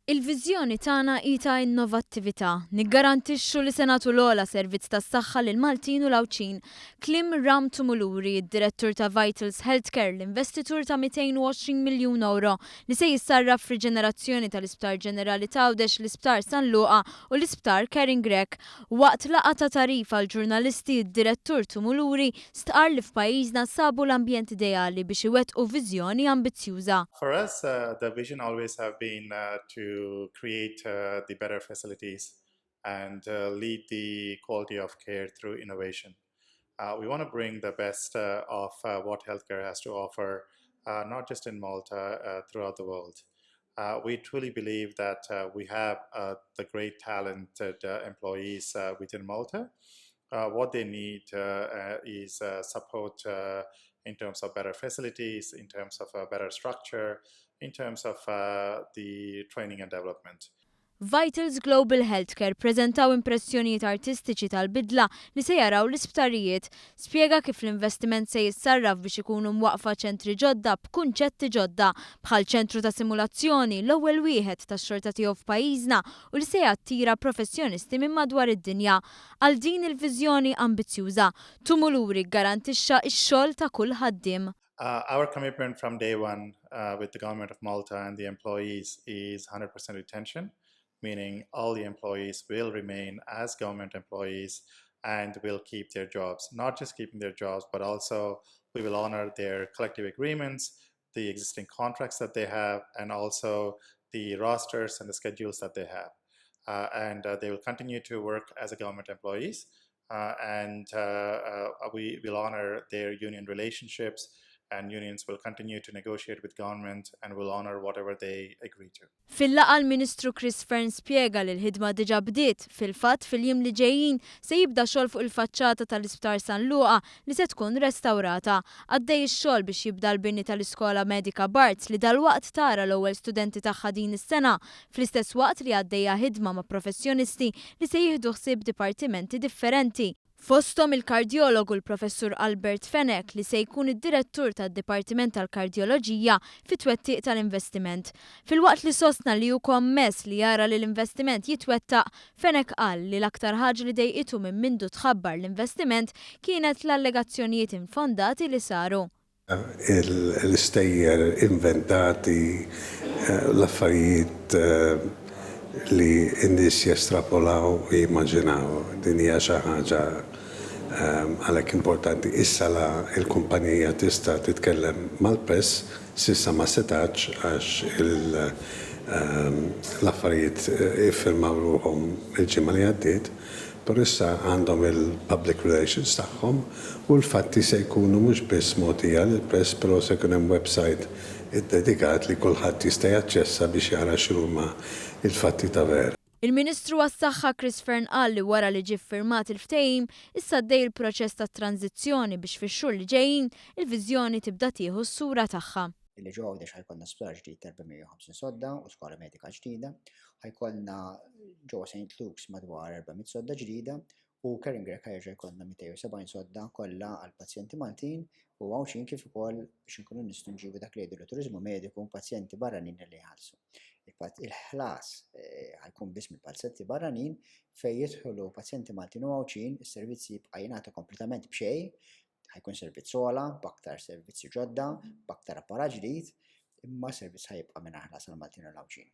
Il-viżjoni tagħna hi ta' innovattività. Niggarantixxu li se nagħtu l-ogħla servizz tas-saħħa lill-Maltin u l-Għawdxin. Kliem Ram Tumuluri, id-Direttur ta' Vitals Healthcare, l-investitur ta' 220 miljun ewro li se jissarraf f'riġenerazzjoni tal-Isptar Ġenerali t'Għawdex, l-Isptar San Luqa u l-Isptar Karen Grech. Waqt laqgħa ta' tagħrif għall-ġurnalisti, id-Direttur Tumuluri stqarr li f'pajjiżna sabu l-ambjent ideali biex iwettqu viżjoni ambizzjuża. For us, the vision always have been to create the better facilities and lead the quality of care through innovation. We want to bring the best of what healthcare has to offer, not just in Malta, throughout the world. We truly believe that we have the great talented employees within Malta. What they need is support in terms of better facilities, in terms of a better structure, in terms of the training and development. Vitals Global Healthcare ppreżentaw impressjonijiet artistiċi tal-bidla li se jaraw l-isptarijiet. Spjega kif l-investiment se jissarraf biex ikunu mwaqqfa ċentri ġodda b'kunċetti ġodda, bħal ċentru ta' simulazzjoni, l-ewwel wieħed tax-xorta tiegħu f'pajjiżna u li se jattira professjonisti minn madwar id-dinja. Għal din il-viżjoni ambizzjuża, Tumuluri ggarantixxa x-xogħol ta' kull ħaddiem. Our commitment from day one with the Government of Malta and the employees is 100% retention, meaning all the employees will remain as government employees and will keep their jobs. Not just keeping their jobs, but also we will honor their collective agreements, the existing contracts that they have, and also the rosters and the schedules that they have. And they will continue to work as a government employees, and we will honor their union relationships, and unions will continue to negotiate with government and will honor whatever they agree to. Fil-laqgħa l-Ministru Chris Fearne spjega li l-ħidma diġà bdiet, fil-fatt fil-jiem li ġejjin se jibda xogħol fuq il-faċċata tal-Isptar San Luqa li se tkun restawrata. Għaddej ix-xogħol biex jibda l-bini tal-Iskola Medika Barts li dalwaqt tara l-ewwel studenti tagħha din is-sena, fl-istess waqt li għaddejja ħidma ma' professjonisti li se jieħdu ħsieb dipartimenti differenti, fosthom il-kardjologu l-Professur Albert Fenech li se jkun id-Direttur tad-Dipartiment tal-Kardjoloġija fit-twettiq tal-investiment. Filwaqt li sostna li hu kommess li jara li l-investiment jitwettaq, Fenech qal li l-aktar ħaġa li dejqitu minn mindu tħabbar l-investiment kienet l-allegazzjonijiet infondati li saru. L-istejjer inventati, l-affarijiet li n-nies jestrapolaw u jimmaġinaw. Din hija xi ħaġa għalhekk importanti. Issa la l-kumpanija tista' titkellem mal-press, s'issa ma setgħetx għax l-affarijiet iffirmaw ruħhom il-ġimgħa li għaddiet. Però issa għandhom il-public relations tagħhom u l-fatti se jkunu mhux biss mogħtija lill-press però se jkun hemm website iddedikat li kulħadd jista' jaċċessa biex jara x'inhuma l-fatti ta' vera. Il-Ministru għas-Saħħa Chris Fearne qal li wara li ġie ffirmat il-ftehim, issa għaddej il-proċess tat-tranżizzjoni biex fix-xhur li ġejjin, il-viżjoni tibda tieħu s-sura tagħha. Illi ġo Għawdex ħa jkollna sptar ġdid ta' 450 sodda u skola medika ġdida. Ħa jkollna ġewwa St. Luke's madwar 400 sodda ġdida u Karen Grech ħa jerġa' jkollna 270 sodda kollha għal pazjenti Maltin u Għawdxin kif ukoll biex inkunu nistgħu nġibu dak li jgħidu turiżmu mediku pazjenti barranin li jħallsu. Il-ħlas eh, ħa jkun biss mill-pazjenti barranin fejn jidħlu pazjenti Maltin u Għawdxin, is-servizzi jibqa' jingħata kompletament b'xejn Ħa jkun servizz ogħla, b'aktar servizzi ġodda, b'aktar apparat ġdid, imma servizz ħa jibqa' mingħajr ħlas għall-Maltin u l-Għawdxin.